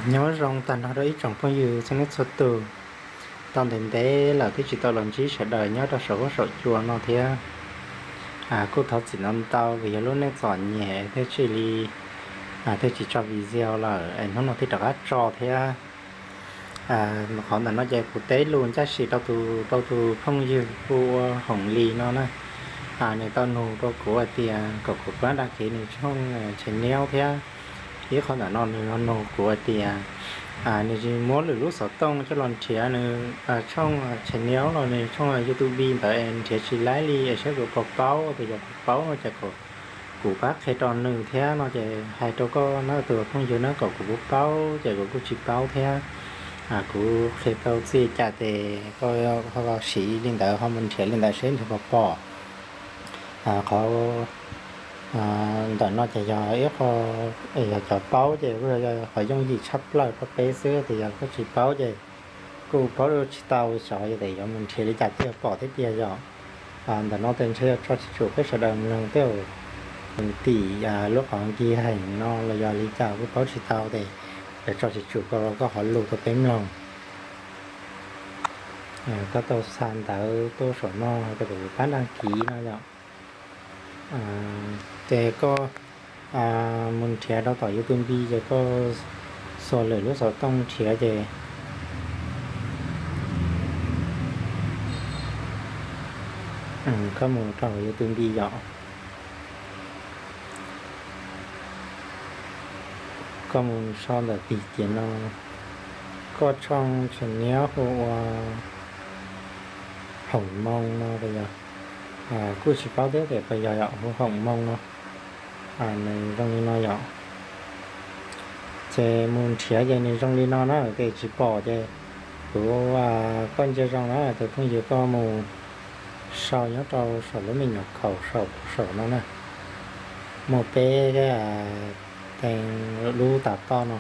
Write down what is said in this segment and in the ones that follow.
Nyob zoo tag nrho rau ib tsoom phooj ywg txhua leej txhua tus. Tau ntev ntev lawm twb tsis tau los ntsib sawv daws nyob rau saum huab saum cua no thiab. Kuj thov txim ntau ntau vim yog lub neej txom nyem thiaj tsis li, thiaj tsis tso video lawm es hnub no thiaj rov qab tso thiab. Qhov ntawm no ces kuv teb lus ncaj sim rau tus, rau tus phooj ywg hu ua Hoom Lis no na. Nws tau nug rau kuv hais tias kom kuv pab đăng ký nws tshooj channel thiab. Ib qhov ntawm no nws ho nug kuv hais tias nws muab lwm lub xov tooj coj los nrhiav nws tshooj channel los nws tshooj YouTube ntawd es nrhiav tsis laib li es saib kuv puas paub, tias yog kuv paub no ces kuv pab qhia rau nws thiab no ces hais rau koj na tus phooj ywg na kom kuv puas paub ces kuv kuj tsis paub thiab. Kuv qhia tau txij cas ces koj ho siv li ntawd ho mus nrhiav li ntawd seb nrhiav puas pom. Qhov ntawm no ces yog ib qho, yog cov paub ces kuj yog qhov yooj yim tshaj plaws rau peb xwb, tias yog koj tsis paub ces kuj paub tsis tau xyov yog tias yuav mus nrhiav li cas thiaj pom thiab tiag yom. Ntawm no ces ntshe yog tso tsis tsum peb sawv daws mloog tej tim lub qhov nkig heem no los yog li cas kuj paub tsis tau ces yuav tso tsis tsum koj, koj qhov lus rau peb mloog. Koj tau xa ntawv tuaj saum no hais tias pab đăng ký no yom. Ces koj mus nrhiav rau tom YouTube ces koj xuas lwm lub xov tooj nrhiav ces koj mus rau YouTube yom. Koj mus sau ntawm tim kiv no, koj tshooj channel hu ua Hoom Moo no los yog, kuj tsis paub thiab tias puas yog yom, hu Hoom Moo no. Nws zoo li no yom. Ces mus nrhiav ces nws zoo li no na, ces tsis pom ces kuv, koj ntsia zoo na tus phooj ywg koj mus sau nyob rau saum lub me nyuam khaum saum, saum no na, muaj peb teev lub tas toj no.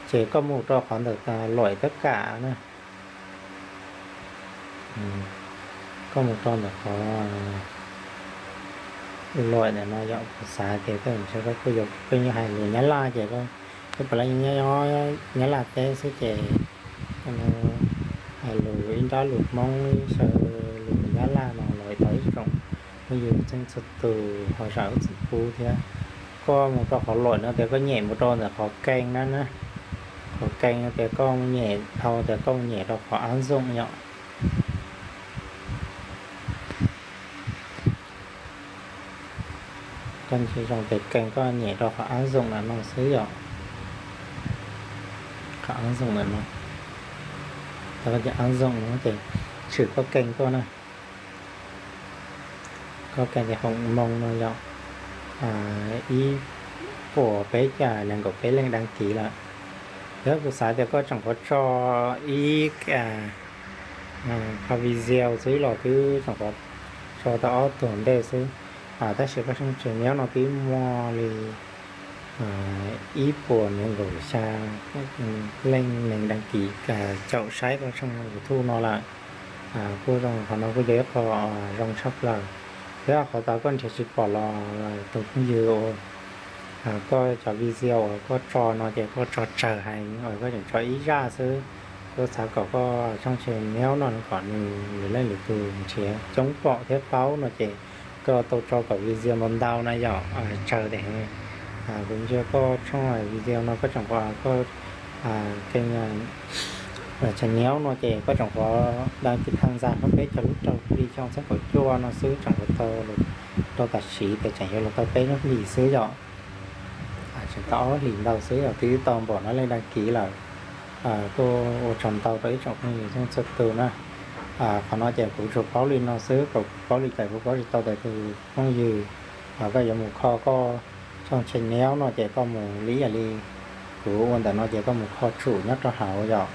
Ces koj mus rau qhov ntawm luam tab kam na. Koj mus rau ntawm qhov luam ntawm no yom, kuv xav tias koj ntshe koj kuj yuav pheej hais lus Nyab Laj ces koj, koj puav leej nyob Nyab Laj teb xwb ces hais lus ib nrab lus Hmoob xyaw lus Nyab Laj no los tau ib tsoom phooj ywg txhua tus ho zam lub txim pub thiab. Koj mus rau qhov luam no tias koj nyem mus rau ntawm qhov kênh na na, qhov kênh no tias koj nyem dhau tias koj mus nyem rau qhov áp dụng yom. Koj ntsia zoo tias kênh koj nyem rau qhov áp dụng ntawm no xwb yom. Qhov áp dụng ntawm no, tau koj tias áp dụng no ces tshwm koj kênh tuaj na. Koj kênh tias Hoom Moo no yom, ib puas peb caug nees nkaum peb leej đăng ký lawm. Yog kuv xav tias koj tseem qhuav tso ib qho video xwb los twb tseem qhuav tso tau ob tug ntej xwb, tab sis koj tshooj channel no twb muaj li ib puas nees nkaum xya leej neeg đăng ký caum saib koj tshooj YouTube no lawm. Kuj zoo, qhov no kuj yog ib qho zoo tshaj plaws. Thiab qhov tau koj nrhiav tsis pom los tus phooj ywg, koj cov video uas koj tso no ces koj tso tsawg heev, koj tseem tso ib zaj xwb. Kuv xav kom koj tshooj channel no kom nws lwm leej lwm tus nrhiav coob pom thiab paub no ces koj tau tso kom video ntau ntau na yom, tsawg tias kuv ntsia koj tshooj video no koj tseem qhuav, koj kênh channel no ces koj tseem qhuav đăng ký tham gia hauv peb caug lub rau hli xyoo ob txhiab kaum cuaj no xwb, tseem qhuav tau rau tam sim tias tseem yuav los tau peb lub hlis xwb yom. Tseem tau ob lub hlis ntau xwb yom, twb tau npaum no leej đăng ký lawm. Kuj ua tsaug ntau rau ib tsoom phooj ywg txhua tus na. Qhov no ces kuv tsuas paub li no xwb, kom kuv paub li cas kuv paub tsis tau tias tus phooj ywg koj yuav mus kho koj tshooj channel no ces koj mus li ib yam li kuv ua ntawm no ces koj mus kho tsum nyob rau hauv yom.